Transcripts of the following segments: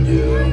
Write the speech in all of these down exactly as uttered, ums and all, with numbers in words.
མཛད་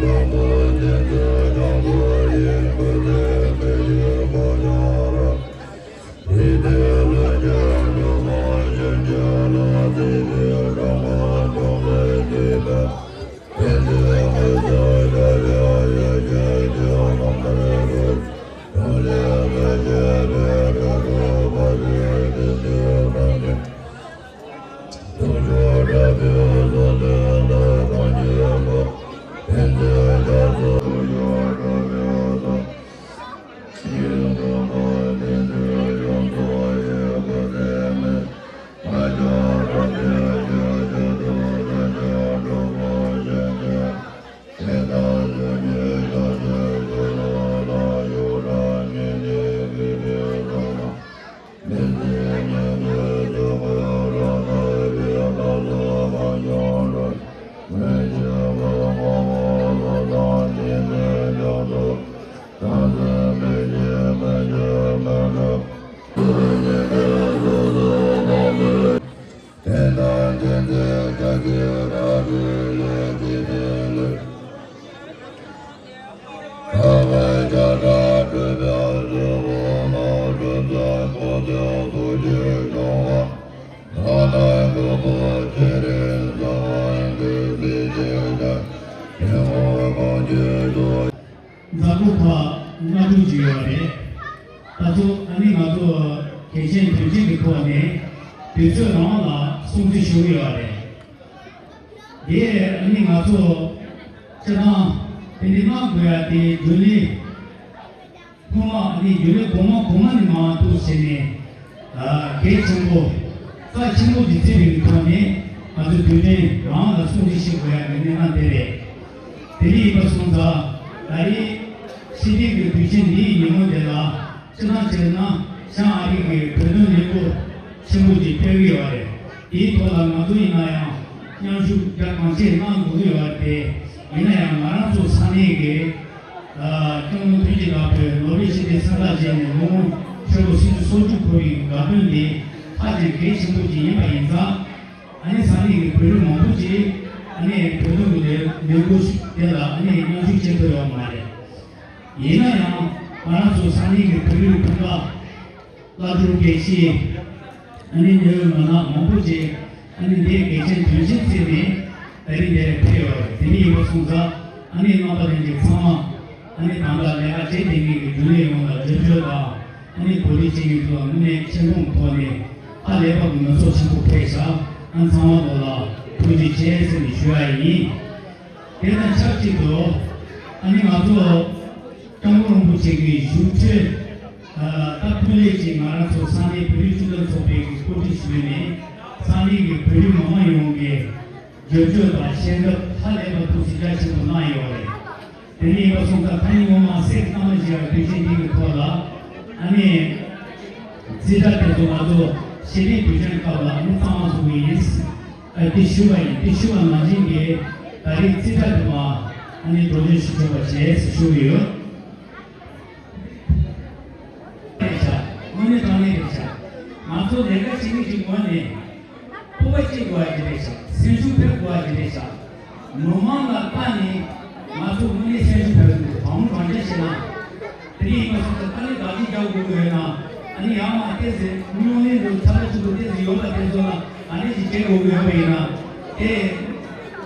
སྒོ་ཁག་ལྔ་དྲུག་ཅིག་ཡོད་རེད། ད་ཚོ་ཨ་ནི་ང་ཚོ་གལ་ཆེན་དོན་ཆེན་གྱི་ཐོག་ནས་དུས་ཚོད་རང་ལ་སྲུང་བརྩི་ཞུ་གི་ཡོད་རེད། དེ་ཨ་ནི་ང་ཚོ་སྤྱིར་བཏང་དེ་འདྲ་གནང་དགོས་ཡ་དེ་རྒྱུན་ལས་ཐོག་མ་ཨ་ནི་རྒྱུན་ལས་གོང་མ་གོང་མ་ནས་མར་འདུག་བྱས་ནས། གལ་ཆེན་པོ། རྩ་ཆེན་པོ་འདི་བརྩི་བའི་ཐོག་ནས་ང་ཚོ་དུས་དྲན་རང་ལ་སྲུང་བརྩི་ཞུ་དགོས་ཡ་གི་གནས་སྟངས་དེ་རེད། དེ་འདྲ་ཡིན་པ་སོང་ཙང་ད་རེས་ཕྱི་དྲིལ་གྱི་དུས་ཆེན་འདིའི་ཉིན་མོ་དེ་ལ་སྤྱིར་བཏང་བྱས་ན་བྱང་ཨ་རི་གི་བོད་དོན་ལས་འགུལ་ཆེན་པོ་ཅིག་སྤེལ་གྱི་ཡོད་རེད། དེའི་ཐོག་ལ་ང་ཚོ་ཡིན་ན་ཡང་མཉམ་ཞུགས་རྒྱ་གང་ཆེ་གནང་དགོས་ཀྱི་ཡོད་རེད་དེ། ཡིན་ན་ཡང་ང་རང་ཚོ་ས་གནས་ཀྱི་སྐྱབས་མགོན་ཐུགས་རྗེ་ཅན་ནོ་བེལ་ཞི་བདེའི་གཟེངས་རྟགས་བཅས་ནས་ལོ་ངོ་ཕྱེད་དགུ་སུམ་ཅུ་སོ་བཅུ་འཁོར་བའི་དགའ་སྟོན་འདི་ཧ་ཅང་གལ་ཆེན་པོ་ཅིག་ཡིན་པ་ཡིན་ཙང་། ཨ་ནི་ས་གནས་ཀྱི་བོད་རིགས་མང་པོ་ཅིག་ཨ་ནི་བོད་དོན་གྱི་ལས་འགུལ་དེ་ལ་ཨ་ནི་མཉམ་ཞུགས་བྱེད་ཐུབ་ཡོད་མ་རེད། ཡིན་ན་ཡང་ང་རང་ཚོ་ས་གནས་ཀྱི་བོད་རིགས་སྤུན་ཟླ། བླ་སྤྲུལ་དགེ་བཤེས། ཨ་ནི་གནད་ཡོད་མི་སྣ་མང་པོ་ཅིག་ཨ་ནི་འདིའི་གལ་ཆེན་དོན་ཆེན་བརྩིས་ནས་ད་རིང་འདིར་ཕེབས་ཡོད་རེད། དེ་འདྲ་ཡིན་པ་སོང་ཙང་ཨ་ནི་རྣམ་པ་ལྷན་རྒྱས་ཚང་མ་ཨ་ནི་ད་ལྟ་ལས་ཀ་བྱེད་བསྡད་མཁན་གྱི་རྒྱུན་ལས་ཡོངས་ལ་རྒྱབ་སྐྱོར་དང་ཨ་ནི་གོ་སྒྲིག་བྱེད་མཁན་ཚོ་ལ་དངོས་གནས་ཆེ་མཐོང་ཐོག་ནས་ཧ་ལས་པ་གི་ངལ་གསོ་ཆེན་པོ་ཕེབས་ཤག་ཨ་ཚང་མ་ལོ་ལ་ཐུགས་རྗེ་ཆེ་ཟེར་ནས་ཞུ་ཡ་ཡིན། དེ་དང་ཆབས་ཅིག་ཏུ་ཨ་ནི་ང་ཚོ་སྐྱབས་མགོན་རིན་པོ་ཆེ་གི་བཞུགས་ཁྲི། ད་སྐུ་ལས་ཀྱིས་ང་རང་ཚོ་ས་གནས་བོད་རིགས་སྤྱི་མཐུན་ཚོགས་པའི་གི་བཀོད་སྒྲིག་ཞུས་ནས་ས་གནས་ཀྱི་བོད་རིགས་མི་མང་ཡོངས་ཀྱི་རྒྱབ་སྐྱོར་དང་ཤེས་རབ་ཧ་ལས་པ་ཐུགས་སུ་རྒྱ་ཆེན་པོ་གནང་ཡོད་རེད། དེ་ནས་ཡིན་པ་སོང་ཙང་ཐ་སྙད་ངོ་མ་གསེར་དཀར་མོ་བཞི་བའི་དུས་ཆེན་འདི་གི་ཐོག་ལ་ཨ་ནི་རྩིས་ཁྲ་དེ་ཚོ་ང་ཚོ་ཞི་བདེའི་དུས་ཆེན་སྐབས་ལ་ཨ་ནི་གཙང་མ་བཟོ་གི་ཡིན། ཨ་དེ་ཞུ་བ་ཡིན། དེ་ཞུ་བ་ནང་བཞིན་གྱི་ད་རེས་རྩིས་ཁྲ་དེ་མ་ཨ་ནི་འགྲོ་སྐྱོད་ཞུ་ཆོག་པ་བྱས་ཞུ་གི་ཡོད། རེད་ཤག་དངོས་གནས་དྲང་གནས་རེད་ཤག་ང་ཚོ་ལས་ཀ་བྱེད་མཁན་གྱི་ངོས་ནས་སྤོབས་པ་སྐྱེ་དགོས་པ་ཅིག་རེད་ཤག་སེམས་ཤུགས་འཕེལ་དགོས་པ་ཅིག་རེད་ཤག་མི་མང་ལ་བལྟས་ནས་ང་ཚོ་དངོས་གནས་སེམས་ཤུགས་འཕེལ་དགོས། གང་རུང་གང་ཅི་བྱས་ན། དེ་ཡིན་པ་སོང་ཙང་ད་ནི་བདག་གིས་རྒྱག་དགོས་ཀྱི་ཡོད་ན། ཨ་ནི་ཡང་མ་ཏོག་ཙམ་སྨྱུང་གནས་འདུག་ཐ་ལ་ཆུ་ཚོད་ཏོག་ཙམ་ཡོད་པ་དེ་ཚོ་ལ་ཨ་ནི་ཅིག་བྱེད་དགོས་ཀྱི་ཡོད་པ་ཡིན་ན། དེ་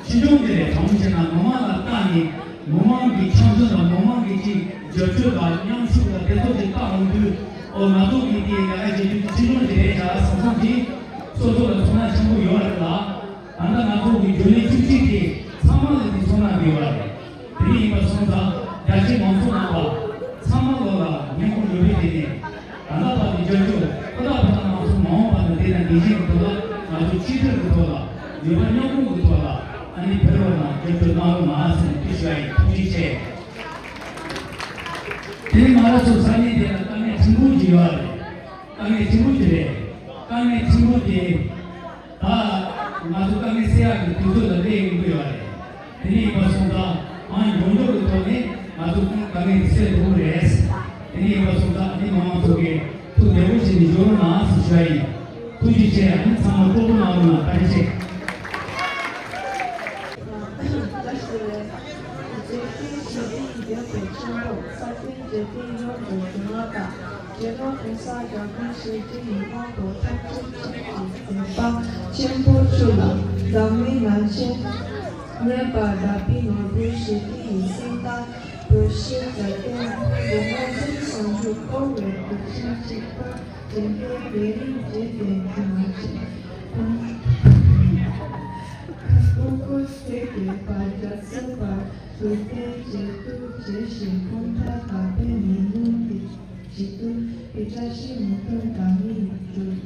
ཕྱི་ལྗོངས་དེ་རེད། གང་བྱས་ན་མི་མང་ལ་བལྟས་ནས་མི་མང་གི་འཆམ་མཐུན་དང་མི་མང་གི་ཅིག་རྒྱབ་སྐྱོར་དང་མཉམ་ཞུགས་དང་དེ་ཚོ་ཅིག་བལྟ་འོང་དུས། ཨོ་ང་ཚོ་གི་དེ་ཡ་ཡ་བྱེད་དུས་ཕྱི་ལྗོངས་དེ་རེད་བྱ་བསམ་བསམ་གྱིས་སོ་སོ་ལ་ཚོར་སྣང་ཆེན་པོ་ཡོད་རེད་ལ། ད་ལྟ་ང་ཚོ་གི་རྒྱུན་ལས་བཅུ་གཅིག་གིས་ཚང་མ་ལ་དེ་ཚོར་སྣང་ཡོད་རེད། དེ་རིང་ཡིན་པ་སོང་ཙང་རྒྱ་ཆེ་མང་ཚོགས་རྣམ་པ་ཚང་མ་ལོ་ལ་ཉིན་གུང་ལོ་རེ་དེ་ནས་ད་ལྟ་བར་དུ་རྒྱབ་སྐྱོར་ཁོ་ཐག་ཁོ་ཐག་མང་ཚོགས་མ་འོངས་པ་དང་དེ་དང་དེ་བཞིན་གྱི་ཐོག་ལ་ང་ཚོ་ཆིག་སྒྲིལ་གྱི་ཐོག་ལ་ནུས་པ་མཉམ་སྤུངས་ཀྱི་ཐོག་ལ་ཨ་ནི་ཕེབས་རོགས་གནང་རྒྱབ་སྐྱོར་གནང་རོགས་གནང་ཟེར་ནས་དེ་ཞུ་ཡ་ཡིན། ཐུགས་རྗེ་ཆེ། དེ་ནས་ང་རང་ཚོ་ས་གནས་དེ་ལ་དཀའ་ངལ་ཆེན་པོ་ཅིག་ཡོད་རེད། དཀའ་ངལ་ཆེན་པོ་ཅིག་རེད། དཀའ་ངལ་ཆེན་པོ་དེ། ད་ང་ཚོ་དཀའ་ངལ་སེལ་ཡག་གི་དུས་ཚོད་ལ་སླེབས་ཡོང་གི་ཡོད་རེད། དེ་འདྲ་ཡིན་པ་སོང་ཙང་ཨང་མགྱོགས་མགྱོགས་ཀྱི་ཐོག་ནས་ང་ཚོ་ཁོང་དཀའ་ངལ་དེ་སེལ་ཐུབ་ཀྱི་རེད། དེ་འདྲ་ཡིན་པ་སོང་ཙང་ཨ་ནི་མི་མང་ཚོ་གིས་ཐུགས་བདེ་པོ་བྱས་ནས་བཞུགས་རོགས་གནང་ཟེར་ཞུ་ཡ་ཡིན། ཐུགས་རྗེ་ཆེ། ཨ་ནི་ཚང་མ་སྤྲོ་པོ་གནང་རོགས་གནང་། བཀའ་དྲིན་ཆེ། ཡོད་པའི་ཆེན་པོ་ས་སྐྱའི་འཇིག་རྟེན་ཡོངས་ཀྱི་གཞོན་ནུ་དང་། རྗེ་རོང་གོང་ས་རྒྱལ་དབང་ཆེན་པོ་ཡི་དབང་དུ་ཐམས་ཅད་མཁྱེན་ཅིང་མཛད་པ་ཆེན་པོ་བཅུ་ལ། འཛམ་གླིང་ན་ཆེས་སྙན་པ་གྲགས་པའི་ནོར་བུ་ཞི་བདེ་ཡི་སེམས་རྟ་བོད་ཕྱི་རྒྱལ་བསྟན་སྒོ་ང་ཚོའི་སོན་རྒྱུ་སྐོར་བའི་དུས་ཆེན་གཅིག་པར་དྲན་པའི་ལས་རིམ་བརྒྱད་དེ་མཐུན་མ་བྱས། ཕྲུ་གུ་ཚེ་གེ་བར་རྒྱ་ཚོད་པར་དུས་བསྟན་བྱེད་དུ་བྱེད་བཞིན་ཁོང་ཁྲ་དག་པའི་མི་ལུས་ཀྱི་བྱེད་དུ་བི་བཀྲ་ཤིས་མུ་ཐུང་དང་མི་ཡི་འབྲུ།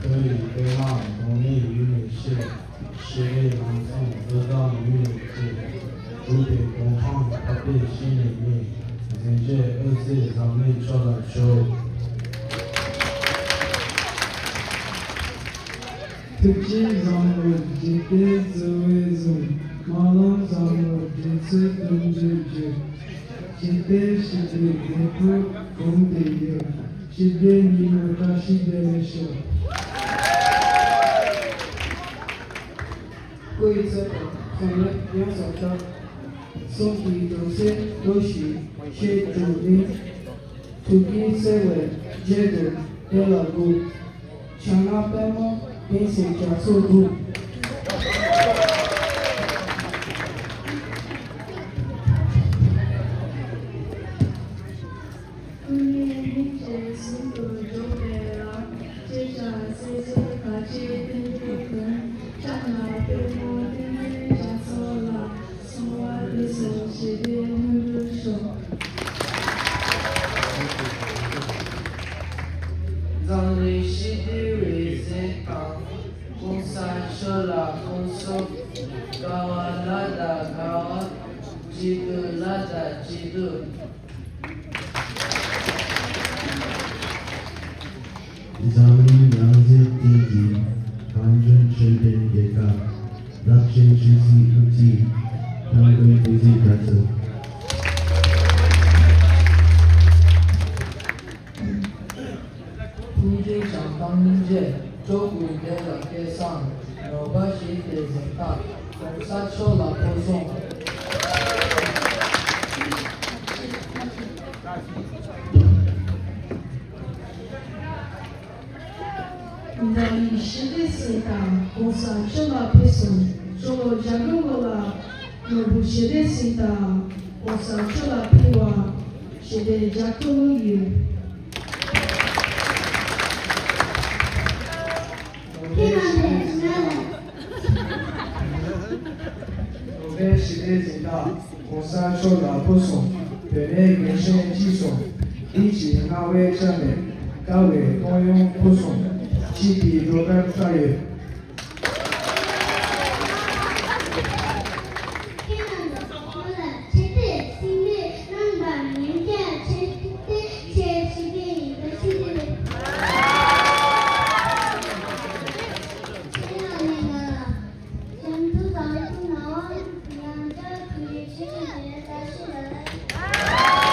བོད་ཡིག་དཔེ་མ་གདོང་ལེན་ཡུལ་ནས་ཤེས། ཞི་བའི་ལམ་སྲོལ་འདི་དག་ཡུལ་ནས་སྐྱེས། གྲུབ་པའི་གོ་འཕང་ཐོབ་པའི་གཞི་ནས་རྙེད། འཛིན་བྱེད་འོད་གསལ་ཟབ་མོའི་ཆོས་ལ་སྤྱོད། ཐུགས་རྗེ་བཟང་པོ་འཇིག་རྟེན་གཙོ་བོས་བཟུང་། སྨོན་ལམ་བཟང་པོ་འབྲེལ་ཚོད་སྟོང་བརྗོད་བརྗོད། འཇིག་རྟེན་ཞི་བདེའི་འབྲས་བུ་བསྒོམས་ཏེ་ཡོད། ཞི་བདེའི་ཉིན་མོ་བཀྲ་ཤིས་བདེ་ལེགས་ཤོག། སྐུ་ཡི་ཚེ་དང་ཚེ་རིང་ཡོངས་སུ་བསྐྱར། གསུང་གི་སྒྲོག་སེ་བློ་ཞིག་ཤེས་གྲུབ་ནས། ཐུགས་ཀྱི་བརྩེ་བའི་རྗེས་སུ་དེ་ལ་འགུག། བྱང་ན་པདྨོ་བསྟན་སྲིད་རྒྱ་མཚོ་འབུབས། ཀུན་ནས་སྙིང་རྗེ་ཟུང་དུ་འཇོག་པའི་ལམ། ཅེས་བྱ་སྲས་བཅས་ག་ཅི་བསྟན་འགྲོའི་དོན། བྱང་ན་པདྨོ་བསྟན་འཛིན་རྒྱ་མཚོ་ལ། གསོལ་བ་འདེབས་སོ་ཞི་བདེ་མངོན་གྱུར་ཤོག། འཛམ་གླིང་ཞི་བདེའི་འོད་ཟེར་དང་། གོང་ས་མཆོག་ལ་སྐུ་གཟུགས། དགའ་བ་ལ་དང་དགའ་བ། སྐྱིད་སྡུག་ལ་དང་སྐྱིད་སྡུག། འཛམ་གླིང་རང་བཙན་ཅན་གྱི་གངས་ལྗོངས་ཆོས་ལྡན་རྒྱལ་ཁབ། རླབས་ཆེན་ཆོས་སྲིད་དབུ་ཁྲིད་ཐང་དགོན་བསྟན་འཛིན་དར་ཚུལ། ཕུགས་འདུན་བྱང་ཐང་སྙིང་རྗེ། སྤྲོ་བསྡུ་བདེ་ལ་སྐལ་བཟང་། ནོར་བ་ཞི་བདེ་གཟེངས་རྟགས། གོང་ས་མཆོག་ལ་སྐུ་གཟུགས། འཛམ་གླིང་ཞི་བདེ་ཟེར་དང་གོང་ས་མཆོག་ལ་ཕེབས་སོང་། སྤྱི་ལོ་བརྒྱ་དགུ་ལོ་ལ་ནོར་བུ་ཞི་བདེ་ཟེར་དང་གོང་ས་མཆོག་ལ་ཕེབས་པ་ཞི་བདེ་བརྒྱ་དགུ་ལོ་ཡིན། ལོ་པཎ་ཞི་བདེ་འཛིན་བདག་གོང་ས་མཆོག་ལ་སྐུ་གཟུགས། བོད་མིའི་རྒན་གཞོན་གཅིག་གསུམ། འདི་ཕྱི་སྣང་བའི་ཆ་ནས་དགའ་བའི་གཏོང་ཡོང་སྐུ་གཟུགས། སྤྱི་པའི་བགྲོ་གར་ཁ་ཡོད། ཁྱེད་རྣམས་ཀྱི་ཐོག་ལ་ཆེ་བསྟོད་སེམས་པའི་གནང་བར་ཉན་རྒྱ་ཆེ་བསྟོད་ཆེ་ཞིག་ཡིན་པ་ཞིག་རེད། ཁྱེད་རང་ལས་ང་ལ། གཞན་དུ་དང་དུ་ན་བ་ཡང་བསྐྱར་ཐུགས་རྗེ་ཆེ་ཞུ་རྒྱུ་ཡིན། བཀྲ་ཤིས་བདེ་ལེགས།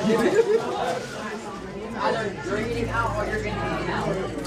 Either you're eating out or you're gonna eat out.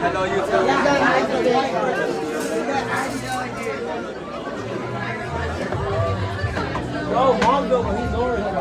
Hello, you too. Oh, Mongo, he's orange.